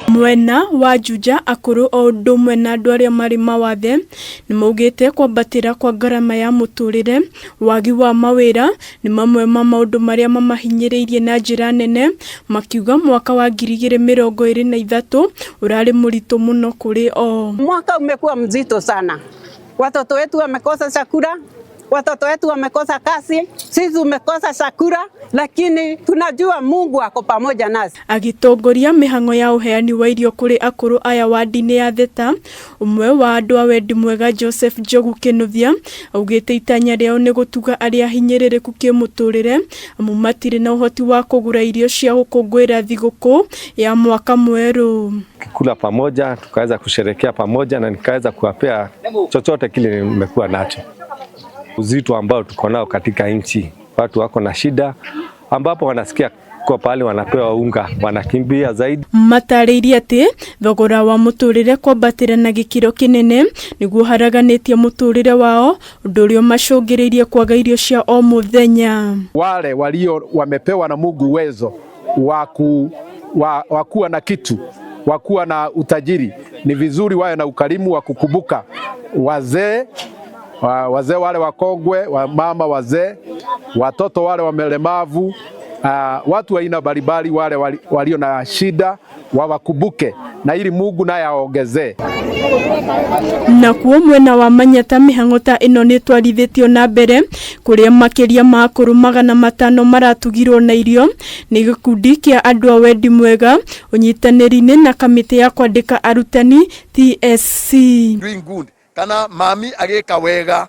Mwena wa Juja akũrũ o ũndũ ũmwe na andũ arĩa marĩ mawathe nĩ maugĩte kwambatĩra kwa ngarama ya mũtũrĩre, wagi wa mawĩra nĩ mamwe ma maũndũ marĩa mamahinyĩrĩirie na njĩra nene, makiuga mwaka wa 2023 ũrarĩ mũritũ mũno kũrĩ o. Mwaka umekuwa mzito sana, watoto wetu wamekosa chakula, watoto wetu wamekosa kazi, sisi tumekosa chakula, lakini tunajua Mungu ako pamoja nasi. Agĩtongoria mĩhang'o ya ũheani wa irio kũrĩ akũrũ aya wadi-inĩ ya Theta, ũmwe wa andũ a wendi mwega Joseph Njogu Kĩnuthia augĩte itanya rĩao nĩ gũtuga arĩa ahinyĩrĩrĩku kĩmũtũrĩre amu matirĩ na ũhoti wa kũgũra irio cia gũkũngũĩra thigũkũ ya mwaka mwerũ. Kula pamoja, tukaweza kusherekea pamoja na nikaweza kuwapea chochote kile nimekuwa nacho. Uzito ambao tuko nao katika nchi, watu wako na shida, ambapo wanasikia kwa pale wanapewa unga wanakimbia zaidi. Matarĩirie atĩ thogora wa mũtũrĩre kwambatĩra na gĩkĩro kĩnene nĩguo haraganĩtie mũtũrĩre wao, ũndũ ũrĩa ũmacũngĩrĩirie kwaga irio cia o mũthenya. Wale walio wamepewa na Mungu uwezo wa kuwa na kitu wa kuwa na utajiri, ni vizuri wawe na ukarimu wa kukumbuka wazee wazee wale wakongwe, wamama wazee, watoto wale wamelemavu, watu wa aina mbalimbali wale walio na shida wawakumbuke, na ili Mungu naye aongezee. Nakuo mwena wa Manyata mĩhang'o ta ĩno nĩ ĩtwarithĩtio na mbere kũrĩa makĩria ma akũrũ 500 maratugirwo na irio nĩ gĩkundi kĩa andũ a wendi mwega ũnyitanĩri-inĩ na kamĩtĩ ya kwandĩka arutani TSC. Doing good kana mami agika wega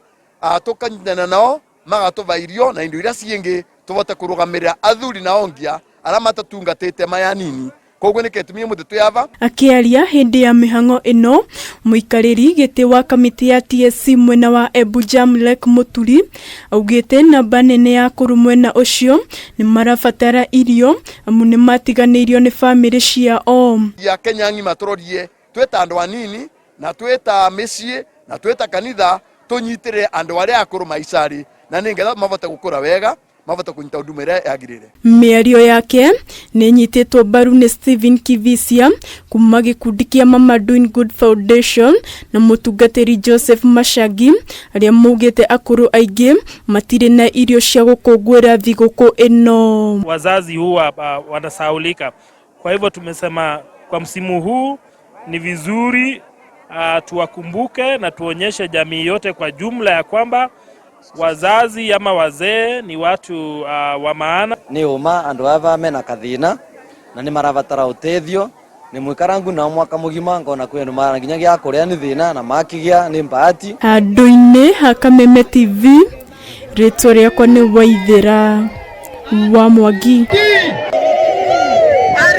tukanyitana nao magatuba irio na indo iria ciingi tuvote kurugamirira athuri na ongia aria matatungatite maya nini koguo nä tumie muthi twi ava. Akĩaria hĩndĩ ya mĩhang'o ĩno, mũikarĩri gĩtĩ wa kamĩtĩ ya TSC mwena wa Embu Jamlek Mũturi augĩte namba nene ya akũrũ mwena ũcio nĩ marabatara irio amu nĩ matiganĩirio nĩ bamĩrĩ ciao. Ya Kenya ng'ima turorie twita andu anini na twita mĩciĩ na twita kanitha tunyitire andu aria akuru maicari na ningetha mavote gukura wega mavote kunyita huduma ĩrĩa yagĩrĩire. Mĩario yake nĩ ĩnyitĩtwo mbaru nĩ Stephen Kivisia kuma gĩkundi kĩa Mama Doing Good Foundation na mũtungatĩri Joseph Machangi arĩa maugĩte akũrũ aingĩ matirĩ na irio cia gũkũngũĩra thigũkũ ĩno. Wazazi huwa wanasahaulika. Kwa hivyo tumesema kwa msimu huu ni vizuri tuwakumbuke na tuonyeshe jamii yote kwa jumla ya kwamba wazazi ama wazee ni watu wa maana. Ni uma andu ava mena kathina na ni marabatara utethio ni mwikarangu na mwaka mugima ngona kwi andu mara nginya gia kuria ni thina na makigia ni bahati. Handũ-inĩ ha Kameme TV, rĩtwa rĩakwa nĩ Waithĩra wa Mwangi.